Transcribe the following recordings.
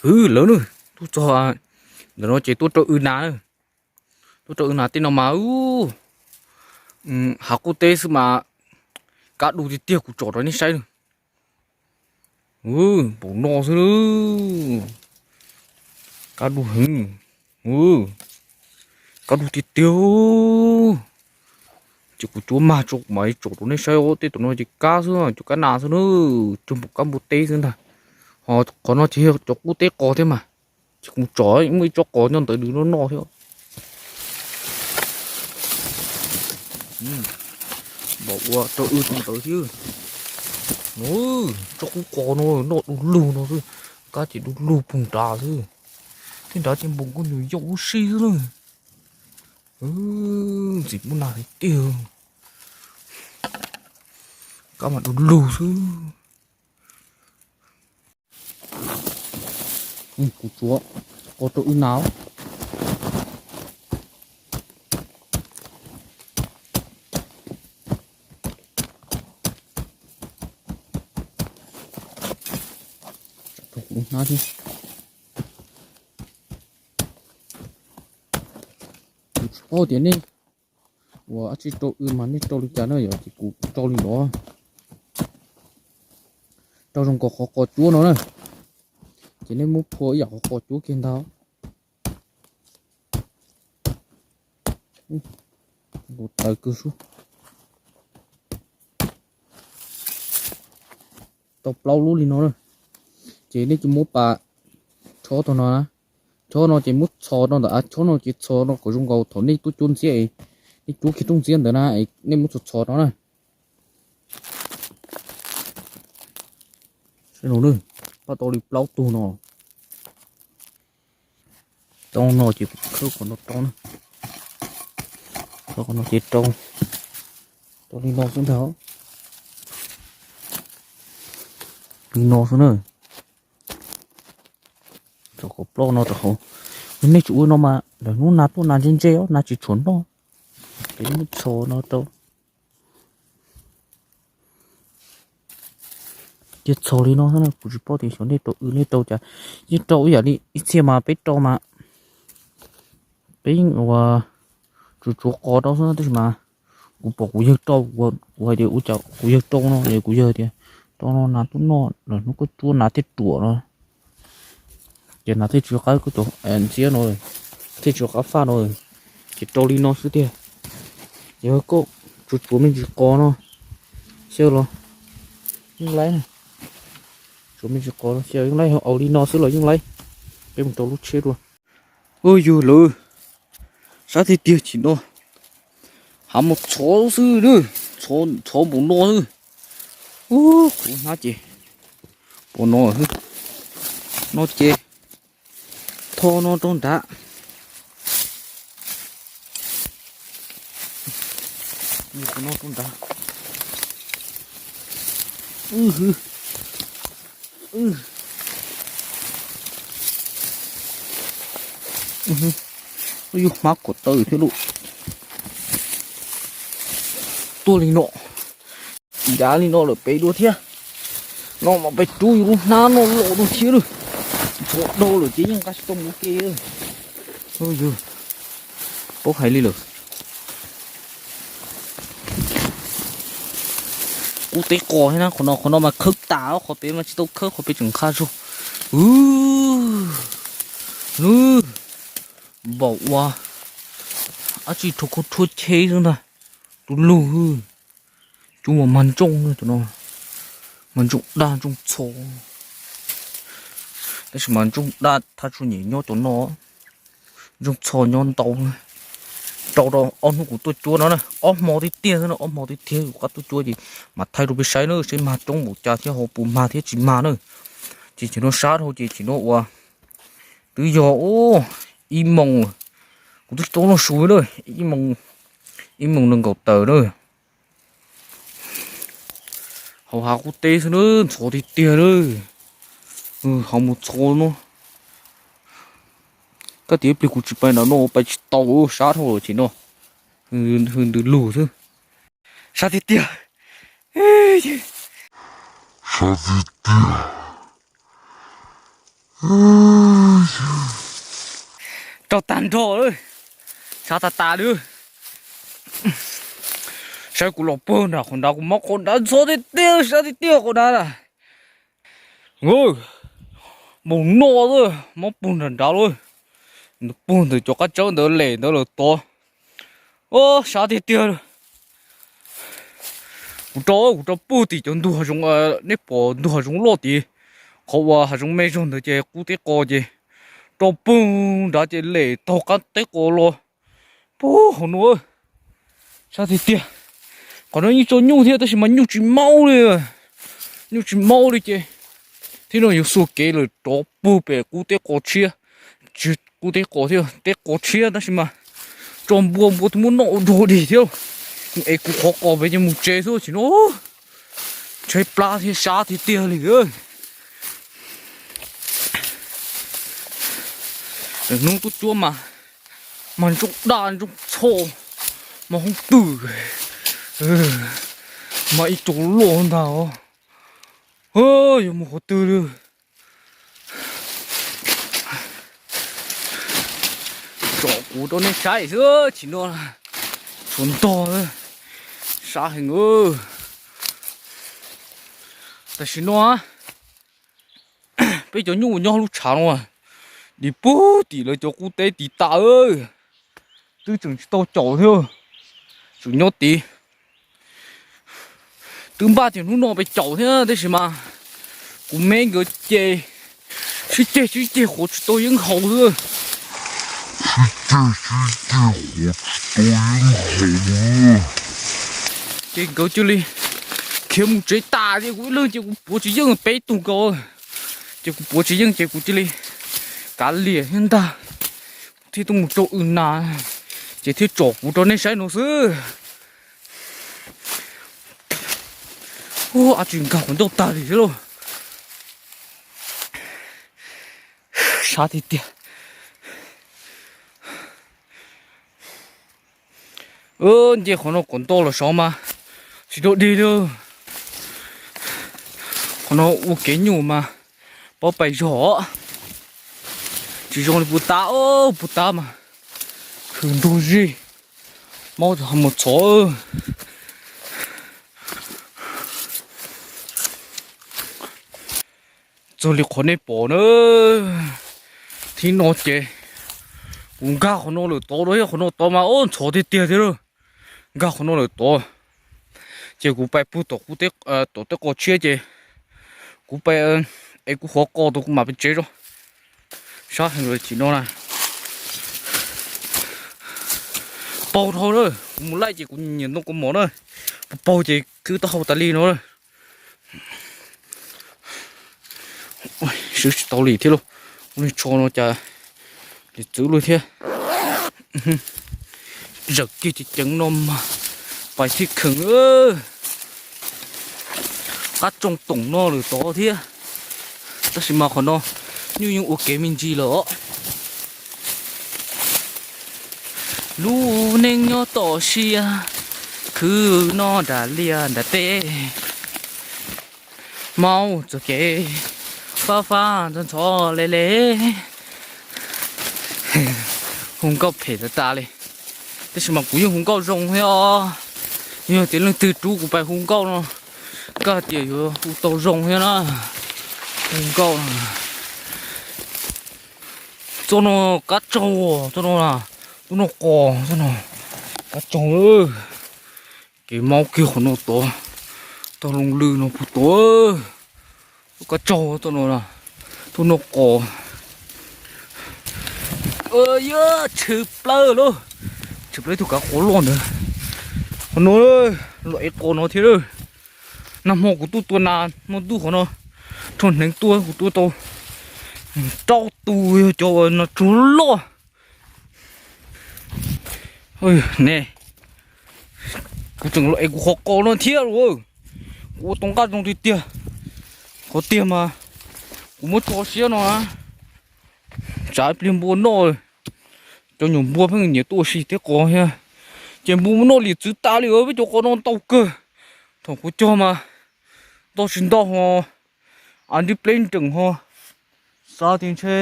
Kwv lawv na, tuaj txog ntawm no ces tuaj rau w nas na, tuaj rau w nas tej no mas hav qub teb xwb mas kab du tiag tiag, kuv tsom rau nej saib na. Npaum no xwb na, kab du heev, kab du tiag tiag. Ces kuv cuab mag tso kuv mam li tsom rau nej saib os. Tej tus no ces kab xwb, cov kab nas xwb na, cuag npaum kab npua teb xwb ntag. Ho qhov no ces yog cov qub teb qos thiab mas, ces kuv tsom muaj ib tsob qos nyob ntawd dwb noj noj thiab. Npaum ua rau w tau ntawd thiab. Tsob qub qos no noj du lug no xwb, kab ces du lug puag nrad xwb. Tej nrad ces npaum nkuaj nyuam yaus ub si xwb na. Ntxim muaj nas tiag tiag, kab mas du lug xwb. Kuv tsuav qos rau wb nas. Kuv hnab thiab. Kuv tsis paub tias nej ua dab tsi rau wb mas nej rau li cas na, yog ces kuv rau li no. Rau zoo nkaus qhov qos cuab no na, ces nej muab phua ib yam qhov qos cuab kiag ntag. Nkaus tawv kawg sub. Tau plaub lub li no na, ces nej cia muab pas chob tau no na. Chob no ces muab txhos rau ntawm av chob no ces txhos no kom zoo nkaus thaum nej tuaj cuab ntxiab, nej cuab kiag rooj ntxiab ntawd na, nej muab txhos txhos no na. Saib no na, pab tau li plaub tug no. Tau no ces kuv khawb qhov no rau na. Khawb qhov no ces rau, rau li no xwb ntag. Li no xwb na. Tso qhov plaub no rau hauv. Nej tsum ua no mas lawv hnub nas tuaj nas ntse ntse os, nas tsis tshua noj. Ces nej muab txhos no rau. Ces txhos li no xwb na, kuv tsis paub tias xyov nej rau wb nej rau cas. Yeej rau ib yam li ib txhia mas peb rau mas peb yeej ua tsuav tsuav qos rau xwb na, tab sis mas kuv pom kuv yawg rau, kuv hais tias ua cas kuv yawg rau no, kuv yawg tias rau no nas tuaj noj, lawv hnub koj cuab nas thiaj ruam no. Ces nas thiaj tsis qab koj cov ntxiab no, thiaj tsis qab faj no. Ces rau li no xwb tiag. Yog koj tsuav tsuav me ntsis qos no xyaw los yeej laib. Tsuav me ntsis qos no xyaw yeej laib, au li no xwb los yeej laib. Peb mus rau lub tsheb dua. Ua yug lawm, sab tiag tiag chim no. Hav mos txhov xwb, txhov npaum no xwb. Ub, kuv hnab ces pom no, no ces tho no rau nrad. No rau nrad. Yus hmab kom tawm thiab lauj. Tuaj li no, ncav li no lawm pem dua thiab. No mas peb rub yus lub hnab no los dua thiab lauj. Ntxhov dhau lawm ces yeej nqa tsis tau mus ua ke. Yus paub hais li lawm. Kuv teb qos thiab na, qhov no, qhov no mas khawb tas, qhov pem mas tsis tau khawb, qhov pem tseem nqha zog. Npaum ua dab tsi rhuav khaub rhuab cheb xwb ntag. Tus lug, cua mas mag ntsooj tus no, mag ntsooj daj ntsooj txho. Tab sis mas ntsooj daj thaj tsua nyem nyob cov no, ntsooj txho nyob ntau. Rau rau ob hnub kuv tuaj cuab no na, ob hmo tiag tiag xwb na, ob hmo tiag tiag kuv qab tuaj cuab ces mam thaij rau peb saib na, saib mag roob npaum cas thiab ho puas mag thiab tsis mag na. Ces chim no sab dhau ces chim no ua twb yog ib moos, kuv twb tsis tau noj su na, ib moos, ib moos nees nkaum tawm na. Hauv hav qub teb xwb na, ntxhov tiag tiag na. Hauv mus txhov no. Koj tias ib pliag kuv tsis pais nram no pais tsis tau, sab dhau lawm chim no. Hwj ntws lug xwb. Sab tiag tiag. Sab tiag tiag. Raug tag nrho lawm, sab tas tas li. Saib kuv los puag nram qhov nrad, kuv mob qhov nrad ntxhov tiag tiag, sab tiag tiag qhov nrad na. Npaum no mob puag nram nrad lawm, puag ntawm cov qab tsawb ntawd lem ntawd lawm tod. Sab tiag tiag. Kuv rau, kuv rau puag tim cov ntug hav zoov, nej pom ntug hav zoov loj tid, qhov uas hav zoov me zog ntawd ces qub teb qos ces rau puag nrad ces lem taug qab teb qos los puag hauv no. Sab tiag tiag. Qhov no yeej tso nyuj thiab tab sis mas nyuj tsis maub li, nyuj tsis maub li ces thiab no yuav xuas kev lawm rov puag pem qub teb qos tshiab, tsis qub teb qos thiab, teb qos tshiab tab sis mas tso npua, npua twb muab noj ua dog dig thiab. Es kuv qhov qos pem ces mus tsev xwb tsis no, tshaib plab thiab sab tiag tiag li. Hnub tuaj cuab mas, mas ntsooj daj ntsooj txhoj, mas hoob twm, mas ib co loj ntag. Yuav mus qhov twg li? Tsom kuv rau nej saib xwb, tsis no tshuav ntog, sab heev. Tam sim no peb cov nyuj nyob lub tshav no, dim puag tim lawv cov qub teb tid tas, twb tseem tsis tau caum thiab, tseem nyob tid. Twb npaj tias hnub no peb caum thiab tab sis mas kuv me nkawd ces sib ceg sib ceg qhuav tsis tau yeeb haus xwb. Ces nkawd cia li khiav mus tsev tas ces kuv ib leeg ces kuv puav tsis yeej, peb tug nkaus ces kuv puav tsis yeej ces kuv cia li kav liam thiab ntag, thiaj tuaj mus rau w nas, ces thiaj tsom kuv rau nej saib no xwb. Ua tsis nkag qhov ncauj tag li thiab lauj. Sab tiag tiag. Nce qhov no kom nto los saud mas tsis dog dig li. Qhov no ua kev nyuj mas paub pais zog, tsis zoo li puag ta, puag ta mas hws ntug zig, maub ho mus txhov. Txog li qhov nej pom na, thib no ces kuv nkag qhov no lawm tod, qhov no tod mas ntxhov tiag tiag thiab lawm. Nkag qhov no lawm tod, ces kuv pais puag tom, tom tej qos tshiab ces kuv pais es kuv qhov qos tod kuv mam pais tsev tso. Sab heev lawm tsis no na. Paug dhau na, kuv mus laij ces kuv nyiam ntoo kaus mom na, paug ces khwb taub hau tas li no. Swb tsis tau li thiab lauj, ua li tsho no cas li txwv lawm thiab. Zawm kiag ceev ceev no mas pais thiaj kheev. Qab tsoog toom no lawm tod thiab, tab sis mas qhov no nyuj yeej ua kev me ntsis lawm os. Lub neej nyob toj siab, khwv noj nram liaj nram teb, maub txoj kev fab fab ntxhov ntxhov le le. Hu nkauj phem tas tas li, tab sis mas kuv yeej hu nkauj zoo thiab os. Yog tias leej twg rub kuv pais hu nkauj no, koj hais tias yuav hu tau zoo thiab na. Hu nkauj no, txoj no kab tsaug, txoj no, txoj no qos, txoj no kab tsaug. Kev maub kiag qhov no tod, tog loo lw no puag tod. Kab tsaug txoj no, txoj no qos. Yog tshwm plaws lauj, tshwm plaws tug kav qos loj ntawd. Qhov no los ev qos no thiab. Nag hmo kuv tuaj tua nas hmo ntuj qhov no, rho hneev tua kuv tua tau rau tus yog cov nas tsuag loj. Ne, kuv tseem los ev kuv qhov qos no thiab lauj. Kuv ua tau nqaj zoo tiag tiag. Qhov tiag mas kuv muab tso siab no na, tsam ib pliag npua noj, cov nyuam npua pheej nyiam tuaj ua si thiab qos thiab. Ces npua muab noj liam txwv tas li, peb cov qos no ntau kawg. Thaum kuv cog mas ntau tsis ntau ho, a nrib pleb nrees ho. Xav tias ntshe,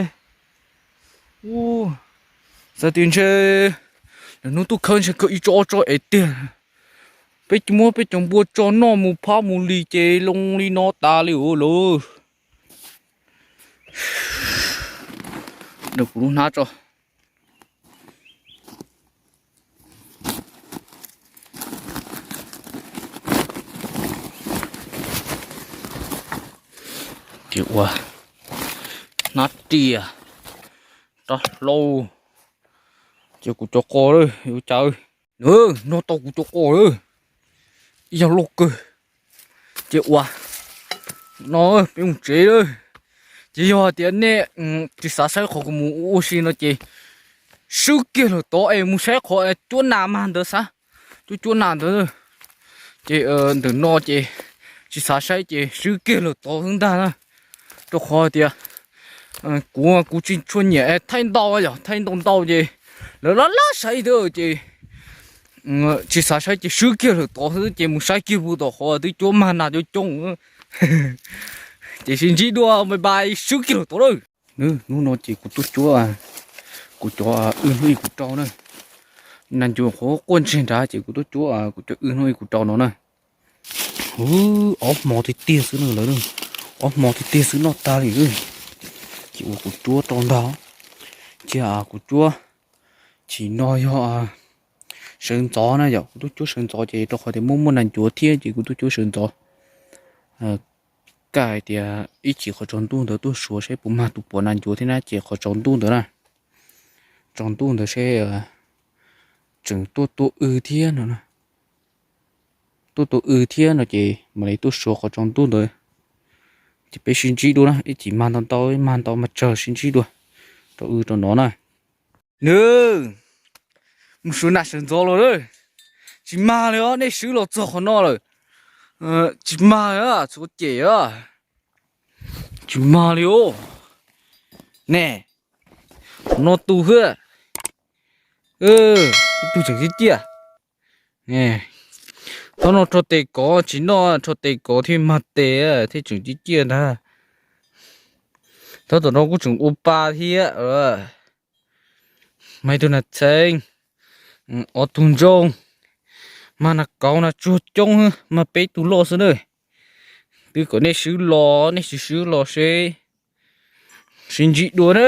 u, xav tias ntshe lwm hnub tuaj khawb ntshe khawb ib tsob ob tsob es tiag. Peb muab peb cov npua tso noj mus phab mus li ces loo li no tas li lauj. Kuv lub hnab tso. Ces ua hnab riam rab hlau, ces kuv cov qos lawm yuav cas, nws noj tau kuv cov qos lawm, ib yam loj kawg. Ces ua no peb mus tsev lawm. Ces yog hais tias nej tsis xav saib qhov kuv mus ua si no ces swb kiag lawm tod es mus saib qhov cuab nas mag ntawd xav, cuab cuab nas ntawd. Ces ntawm no ces tsis xav saib ces swb kiag lawm tod xwb ntag na. Rau qhov tias kuv, kuv tsis tshua nyiam thaij ntau, yog thaij ntau ntau ces lawv laj laj saib thiab ces tsis xav saib ces swb kiag lawm tod xwb ces mus saib kiag puag tom qhov twb cuab mag nas coob coob. Ces sib ntsib dua, bye bye, swb kiag lawm tod lawm. Hnub no ces kuv tuaj cuab kuv cov wb hnub ib kuv rau na. Nas ncuav qhuav quaj ntseg nrad ces kuv tuaj cuab kuv cov wb hnub ib kuv rau no na. Hu, ob hmo tiag tiag xwb na lawv, ob hmo tiag tiag xwb noj tag li. Ces ua kuv cuab rau ntag, cia kuv cuab. Chim no yog sawv ntxov na yom, kuv tuaj cuab sawv ntxov ces rau qhov tias muaj muaj nas ncuav thiab ces kuv tuaj cuab sawv ntxov. Kaj hais tias ib chim qhov tsaus ntuj ntawd tuaj suav seb puas mag tus puav nas ncuav thiab na, ces qhov tsaus ntuj ntawd na, tsaus ntuj ntawd seb tseem tuaj tua w thiab no, tuaj tua w thiab no ces mam li tuaj suav qhov tsaus ntuj ntawd. Ces peb sib ntsib dua na, ib chim mag ntau ntau, mag ntau mas tsawg sib ntsib dua rau w rau no na. Nws mus suav nas sawv ntxov los lawm, tsis mag li os, nej swb los txog qhov no lawm. Tsis mag li, txhuav cem os, tsis mag li os. Ne, qhov no tu xwb, ib tug tseem ciaj ciaj. Thaum no rho tes kov, tsis noj rho tes kov thiaj mag tes thiaj tseem ciaj ciaj ntag. Thaum tom no kuj tseem ua pa thiab. Mas ib tug nas txheeb, ob tug ntsooj, mas nas kauv nas tsuag coob, mas peb tug loj xwb na. Twb kom nej swb los, nej tsis swb los seb, sib ntsib dua na.